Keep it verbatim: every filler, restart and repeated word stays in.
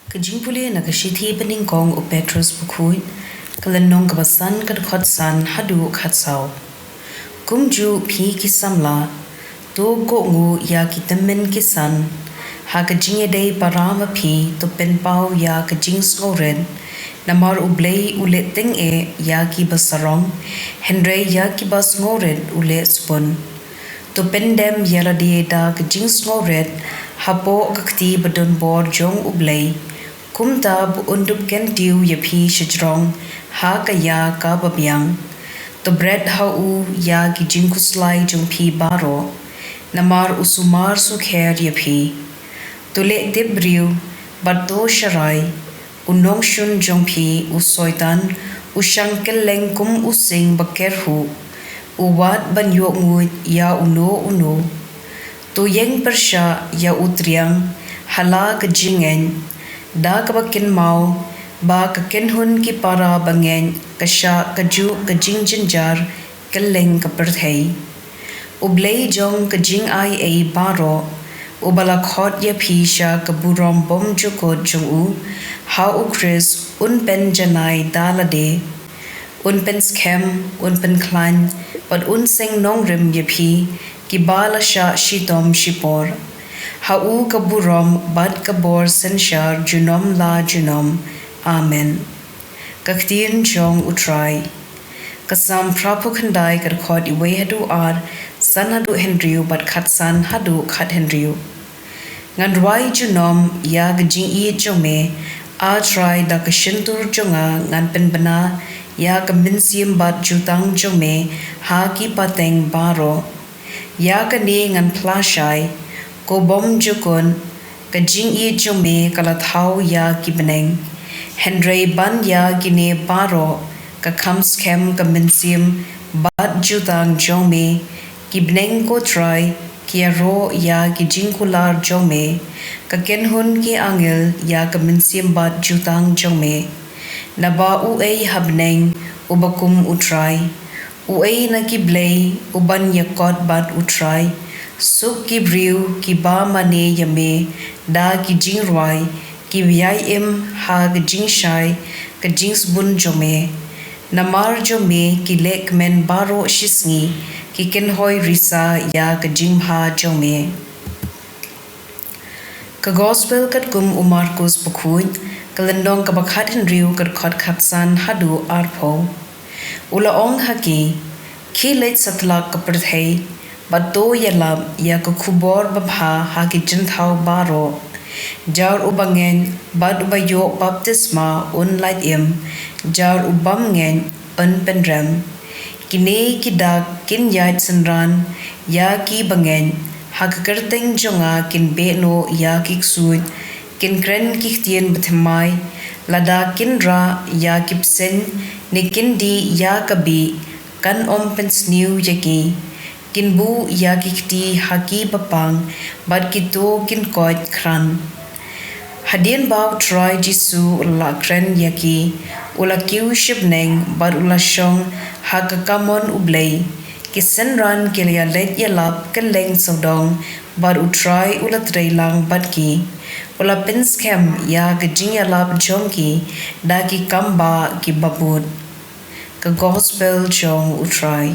Ka jingpule na ka shithi ba nyngkong u Petros bakhuid, ka lynnong kaba san, ka dkhot san haduh khatsaw. Kumjuh phi ki samla, to kohnguh ïa ki tymmen ki san, ha ka jingïadei para ma phi, to pynpaw ïa ka jingsngewrit, namar U Blei u leh tyngeh ïa kiba sarong, hynrei ïa kiba sngewrit u leh sbun. To pyndem ïa lade da ka jingsngewrit, hapoh ka kti badonbor jong U Blei, kumta ba un dup kyntiew ïa phi shajrong, ha ka ïa kaba biang. To bret ha u ïa ki jingkhuslai jong phi baroh, namar u sumar sukher ïa phi. To leh tip briew, bad to sharai, u nongshun jong phi, u Soitan, u shang kylleng kum u sing ba kyrhuh, u wad ban ïoh nguid ïa uno uno. To ïeng pyrshah ïa u triang, ha la ka jingngeit, da kaba kynmaw, ba ka kynhun ki para bangeit, ka shah kajuh ka jingjynjar, kylleng ka pyrthei. U Blei jong ka jingaiei baroh, uba la khot ïa phi sha ka burom bymjukut jong u, ha u Khrist un pynjanai da lade. Un pynskhem, un pynkhlaiñ, bad un seng nongrim ïa phi, kiba la shah shitom shipor. Ha u ka burom, bad ka bor synshar, junom la junom. Amen. Ka ktien jong U Trai. Ka Salm phra phew khyndai, ka dkhot wei haduh ar, san haduh hynriew, bad khatsan haduh khathynriew. Ngan rwai junom ïa ka jingïeit jong me, A Trai, da ka shyntur jong nga ngan pynbna ïa ka mynsiem bad jutang jong me, ha ki pateng baroh. Ïa kane ngan phla shai, ko bymjukut, ka jingïeit jong me ka la thaw ïa ki bneng. Hynrei ban ïa kine baroh, ka kham skhem ka mynsiem bad jutang jong me, ki bneng ko Trai, ki ïaroh ïa ki jingkular jong me, ka kynhun ki angel ïa ka mynsiem bad jutang jong me. Naba uei ha bneng, uba kum U Trai. Uei na ki blei, uban ïakot bad U Trai. Suk ki briew, kiba mane ïa me, da ki jingrwai, ki ïai im ha ka jingshai, ka jingsbun jong me. Namar jong me ki leh kmen baroh shisngi, ki kynhoi risa ïa ka jingbha jong me. Ka Gospel katkum u Markus bakhuid, ka lynnong kaba khathynriew, ka dkhot khatsan haduh arphew. U la ong ha ki, khie leit satlak ka pyrthei, bad to ïalap ïa ka khubor babha ha ki jynthaw baroh. Jar uba ngeit, bad uba ïoh baptisma un lait im, jar u bym ngeit, un pynrem. Kine ki dak kin ïaid synran ïa ki bangeit, ha ka kyrteng jong nga kin beh noh ïa ki ksuid, kin kren ki ktien bathymmai, lada kin rah ïa ki bseiñ, ne kin dih ïa ka bih, kan ym pynsniew ïa ki. Kin buh ïa ki kti ha ki bapang, bad kito kin koit khran. Hadien ba U Trai Jisu u la kren ïa ki, u la kiew sha bneng, bad u la shong ha ka kamon U Blei. Ki synran ki la ïaleit ïalap kylleng sawdong, bad U Trai u la trei lang bad ki. U la pynskhem ïa ka jingïalap jong ki, da ki kambah kiba bud. Ka Gospel jong U Trai.